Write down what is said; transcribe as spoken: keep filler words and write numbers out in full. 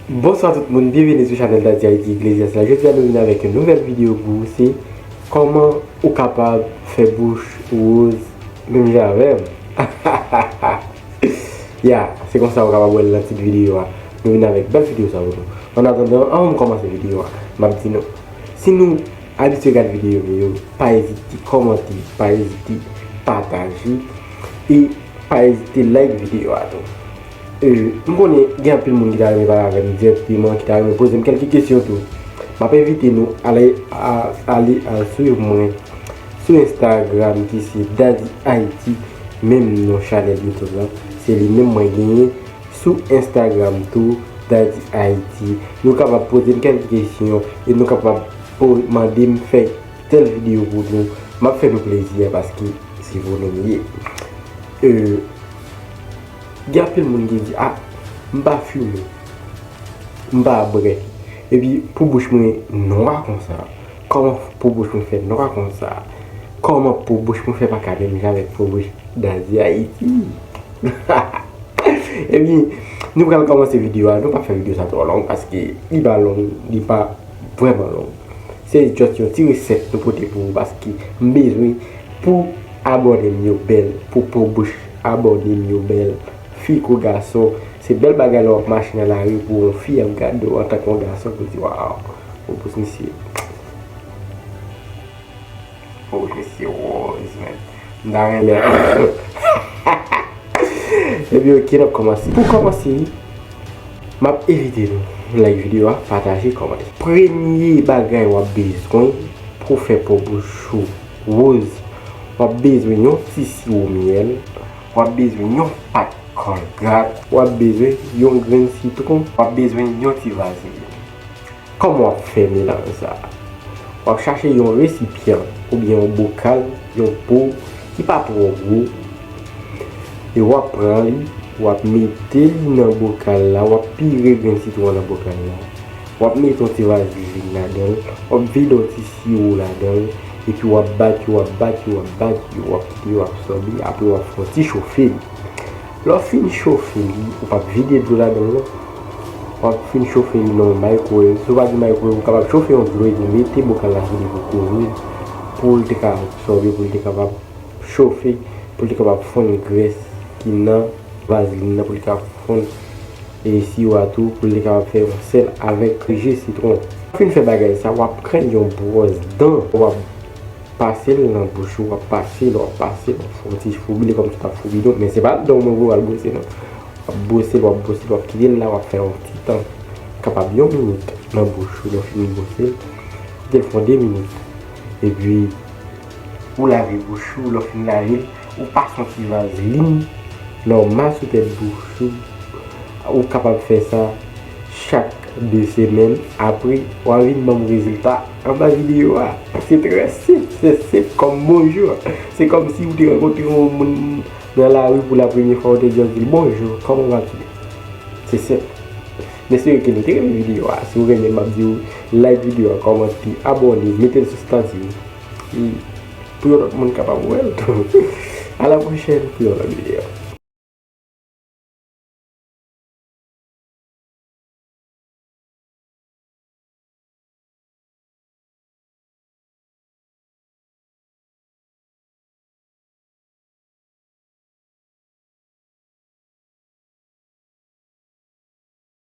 Bonswa tout moun, byenveni sou chanèl Daddy Haïti Iglesias la. Jodi a nou vin avèk yon nouvèl videyo pou ou, se kòman ou kapab fè bouch ou woz menm jan avè m. Ya, se konsa ou kapab wè l nan tit videyo a. Nou vin avèk bèl videyo sa pou nou. Annatandan, anvan m kòmanse videyo a, m ap di nou, si nou abitye gade videyo nou yo, pa ezite kòmante, pa ezite pataje, e pa ezite like videyo a tou. E, m konnen gen anpil moun ki ta renmen pale avè m dirèkteman, ki ta renmen poze m kèlke kesyon tou. M ap envite nou ale, a, ale al swiv mwen sou Instagram ki se Daddy Haïti, menm non chanèl YouTube la. Se li menm mwen genyen sou Instagram tou, Daddy Haïti. Nou kapab poze m kèlke kesyon e nou kapab po-, mande m fè tèl videyo pou nou. M ap fè nou plezi a paske se pou nou m ye. E, gen anpil moun ki di, "A, m pa fimen, m pa bwè. Epi po bouch mwen nwa konsa. Kòman po bouch mwen fè nwa konsa? Kòman po bouch mwen fè pa ka menm jan avèk po bouch Daddy Haïti?" Ebyen, nou pral kòmanse videyo a. Nou p ap fè videyo sa twò long paske li pa long, li pa vrèman long. Se just yon ti resèt nou pote pou ou paske m bezwen pou abòne m yo bèl, pou po bouch abòne m yo bèl. Fi kou gason, se bèl bagay lè w ap mache nan lari pou yon fi ap gade w antanke yon gason pou di, "Waw, po bouch misye." Oh, mesye Rose, man. M ta renmen. Ebyen, ok, n ap kòmanse. Pou kòmanse, m ap envite nou like videyo a, pataje, kòmante. Premye bagay w ap bezwen pou fè po bouch ou woz, w ap bezwen yon ti siwo myèl, w ap bezwen yon pat Colgate, w ap bezwen yon grenn sitwon, w ap bezwen yon ti vazlin. Kòman w ap fè melanj sa a? W ap chache yon resipyan oubyen yon bokal, yon po ki pa twò gwo, e w ap pran li, w ap mete li nan bokal la, w ap pire grenn sitwon an nan bokal la, w ap mete yon ti vazlin ladan l, w ap vide yon ti siwo ladan l, epi w ap bat yo, w ap bat yo, w ap bat yo, w ap kite yo absòbe, apre w ap fè yon ti chofe li. Lè w fin chofe li, ou p ap vide dlo ladan l non. W ap fin chofe li nan yon microwave. Si w pa gen microwave, ou kapab chofe yon dlo epi w mete bokal la sou li pou kouvri l, pou l te ka absòbe, pou l te kapab chofe, pou l te kapab fonn grès ki nan vazlin nan, pou l te kapab fonn e siwo a tou, pou l te kapab fè yon sèl avèk ji sitwon. Fin fè bagay sa, w ap pran yon bwòs dan, w ap pase l nan bouch ou, w ap pase l, w ap pase l, w ap fè yon ti foubile kòmsi w t ap foubile, men se pa dan w mwen pou w al bwose non. W ap bwose l, w ap bwose l, w ap kite l la, w ap fè yon ti tan, kapab yon minit nan bouch ou, lè w fin bwose l, kite l fè yon de minit. Epi, ou lave bouch ou, lè w fin lave l, ou pase yon ti vazlin nòmal sou tèt bouch ou. Ou kapab fè sa chak de semèn. Apre, w a vin ban m rezilta anba videyo a. Se trè senp, se senp kòm bonjou. Se kòmsi ou te rankontre yon moun nan lari pou la premye fwa, ou te just di l, "Bonjou, comment vas-tu?" Se senp. M espere ke nou te renmen videyo a. Si w renmen, m ap di w like videyo a, kòmante, abòne, mete l sou estati w. E pou yon lòt moun kapab wè l tou. A la pwochèn pou yon lòt videyo.